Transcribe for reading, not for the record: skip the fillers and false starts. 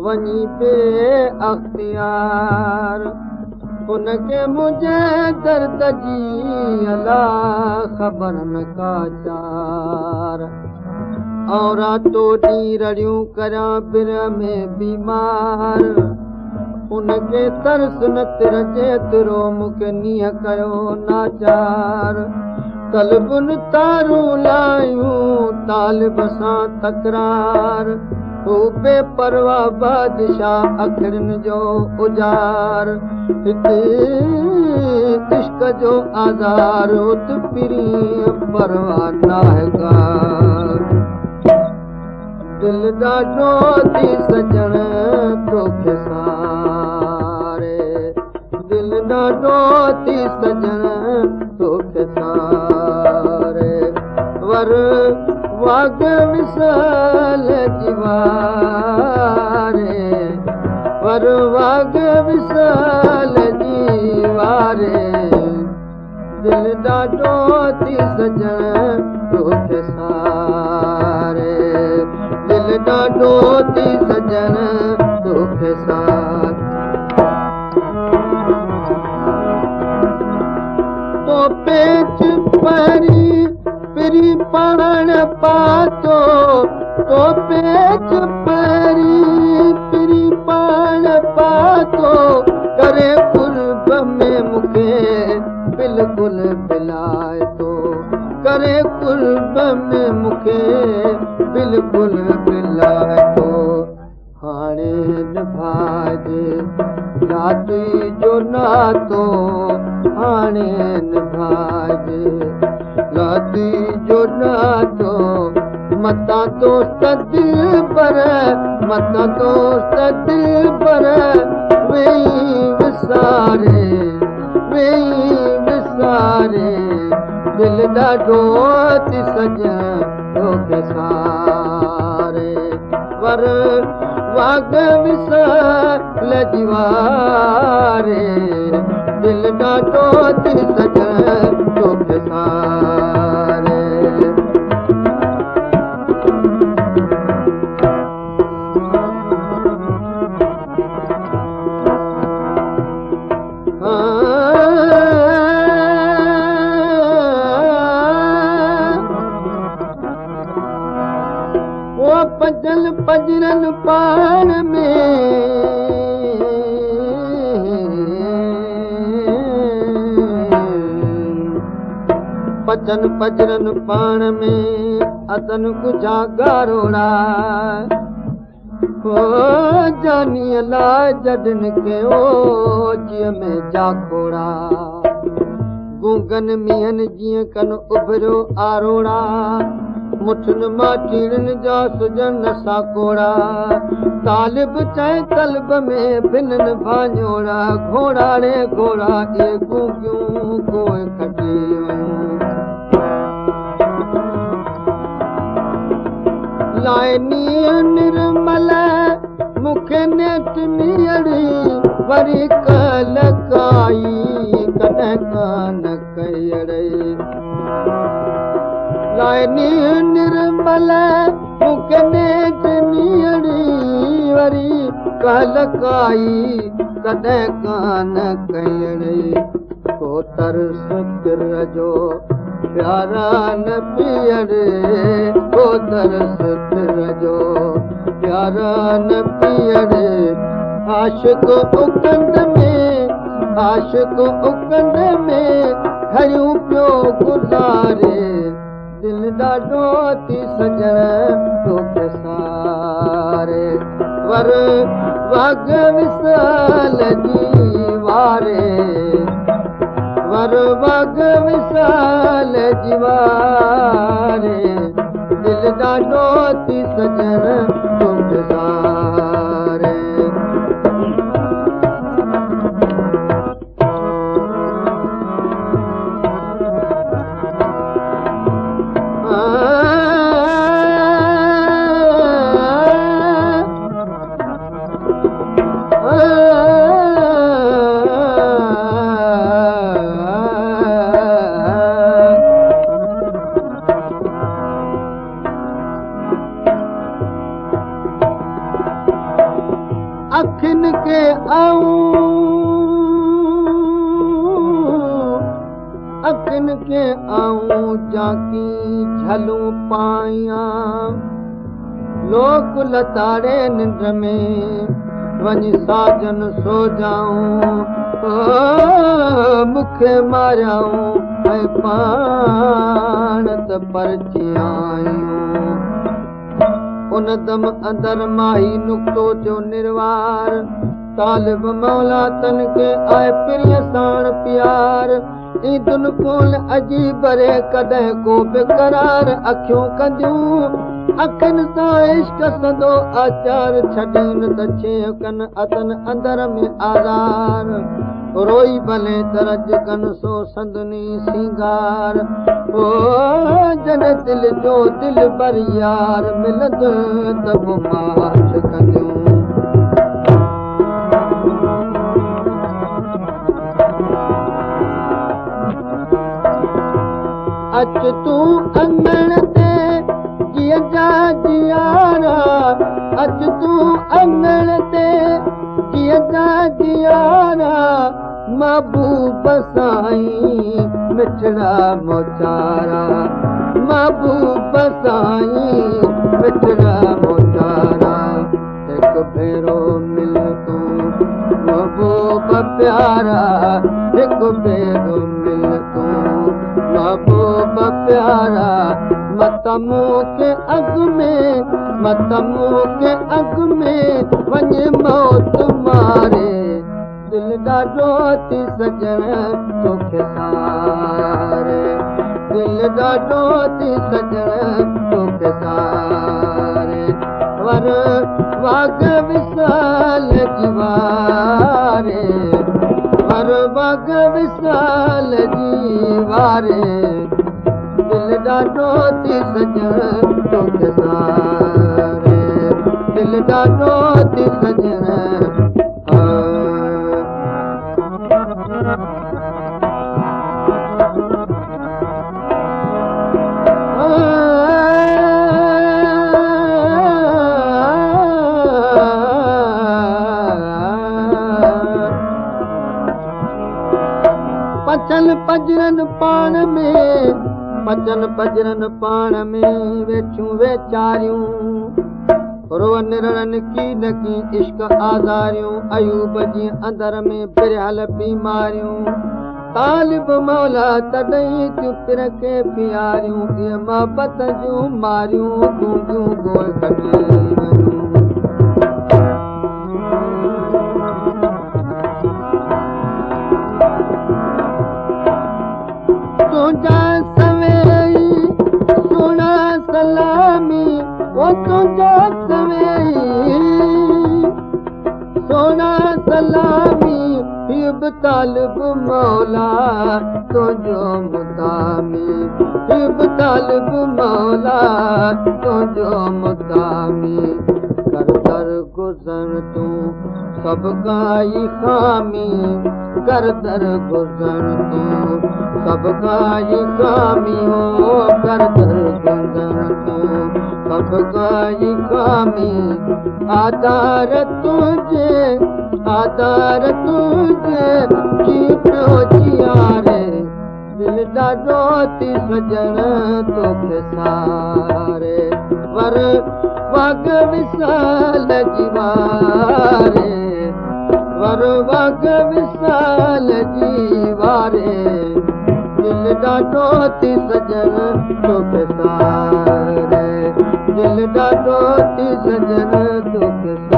वञी बे अख़्तियार। हुनखे मुंहिंजे दर्द जी अला ख़बर न का चार। ऐं रातो ॾींहुं रड़ियूं करियां बिर में बीमार। हुनखे तरस न तिर जेतिरो मूंखे नींहं कयो नाचार। तलबुनि तारूं लायूं तालिब सां तकरार। हू बेपरवाह बादशाह अखियुनि जो उजार। हिते इश्क जो आज़ार उत पिरीं परवाह नाहे का। दिलि ॾाढो थी सजण तोखे सारे। दिलि ॾाढो थी सजण तोखे सारे। वर वाग विसाल जी वारे। वर वाग विसाल जी वारे। दिलि ॾाढो थी सजण तोखे सारे। दिलि ॾाढो थी सजण तोखे सारे। तो पेच परी पिरी पाण पातो। तो पेच परी पिरी पाण पातो। करे कुर्ब में मूंखे बिल्कुलु बिलाए थो। करे कुर्ब में मूंखे बिल्कुलु बिलाए थो। हाणे निभाइजे राति जो नातो। हाणे निभाइजे राति जो नातो। मतां दोस्त दिल पर मतां दोस्त दिल पर वेही विसारे वेही विसारे। दिलि ॾाढो थी सजण तोखे सारे। वर वाग विसाल जी वारे। दिलि ॾाढो थी सजण तोखे सारे। पजल पजरन पाण में पचन पजरन पाण में अतन गुझा गारोड़ा। ओ जानीअ लाइ जॾन के ओ जीअ में जाखोड़ा। गूंगन मींहनि जीअं कन उभरियो आरोड़ा। मुठुनि मां टीणनि जा सुजन साकोड़ा। तालिब चए तलब में भिननि भाञोड़ा। घोड़ा रे घोड़ा इहे गूंगियूं कोई खटी वयूं। लाइ नींहं निर्मल मूंखे नेठ नीअड़ी। वरी कल काई कॾहिं कान कई अड़े। लाइ नींहं निर्मल मूंखे नेठ नीअड़ी। वरी कल काई कॾहिं कान कई अड़े। को तरस तिर जो प्यारा न पियड़े। को तरस तिर जो प्यारा न पियड़े। आशिक उकंद में आशिक उकंद में घड़ियूं पियो गुज़ारे। दिलि ॾाढो थी सजण तोखे सारे। वर वाग विसाल जी वारे। वर वाग विसाल जी वारे। दिलि ॾाढो थी सजण तोखे सारे। अखियुनि खे आऊं, अखियुनि खे आऊं जाकी झलूं पायां। लोक लताड़े निंड में वञी साजन सो जाऊं, मूंखे मारियाऊं ऐं पाण त परची आहियूं। उन दम अंदर माही नुक़्तो थियो निरवार, तालिब मौला तन खे आहे परींअ साण प्यार। ईंदुनि कोन अजीब रे कॾहिं को बि करार, अखियूं कंदियूं अखियुनि सां इश्क संदो आचार। छॾनि त छेह कन अथनि अंदर में आज़ार, रोई भले तरज कन सो संदनी सिंगार। ओ जॾहिं दिलि जो दिल बर यार मिलंदो त पोइ माठ कंदियूं। अच तूं अंगण ते जीअं जा जियारा, अच तूं अंगण ते जीअं जा जियारा। महबूब साईं मिठड़ा मोचारा, महबूब साईं मिठड़ा मोचारा। हिकु भेरो मिल तूं महबूब प्यारा, हिकु भेरो मिल तूं महबूब प्यारा। मत मूंखे अॻु में, मत मूंखे अॻु में वञे मौत मारे। दिलि ॾाढो थी सजण तोखे सारे, दिलि ॾाढो थी सजण तोखे सारे। वर वाग विसाल जी वारे, वर वाग विसाल जी वारे। दिलि ॾाढो थी सजण तोखे सारे, दिलि ॾाढो थी सजण। पचन पजरन पाण में, पचन पजरन पाण में वेठियूं वेचारियूं। रोअनि रड़नि की न की इश्क आज़ारियूं, अयूब जी अंदर में बिरहल बीमारियूं। तालिब मौला तॾहिं थियूं पिर खे पीआरियूं, इहे मोहबत जूं मारियूं गूंगियूं गोल कटी वयूं। तुंहिंजा सवेई सुहिणा सलामी, ओ तुंहिंजा सवेई सुहिणा सलामी। हीउ बि तालिब मौला तुंहिंजो मुदामी, हीउ बि तालिब मौला तुंहिंजो मुदामी। कर दर गुज़र तूं सभ काई ख़ामी, कर दर गुज़र तूं सभ काई ख़ामी। हो कर दर गुज़र तूं सभ काई ख़ामी। आधार तुंहिंजे, आधार तुंहिंजे जी पियो जियारे। दिलि ॾाढो थी सजण तोखे सारे, वर वाग विसाल जी वारे, वर वाग विसाल जी वारे। दिलि ॾाढो थी सजण तोखे सारे, दिलि ॾाढो थी सजण तोखे।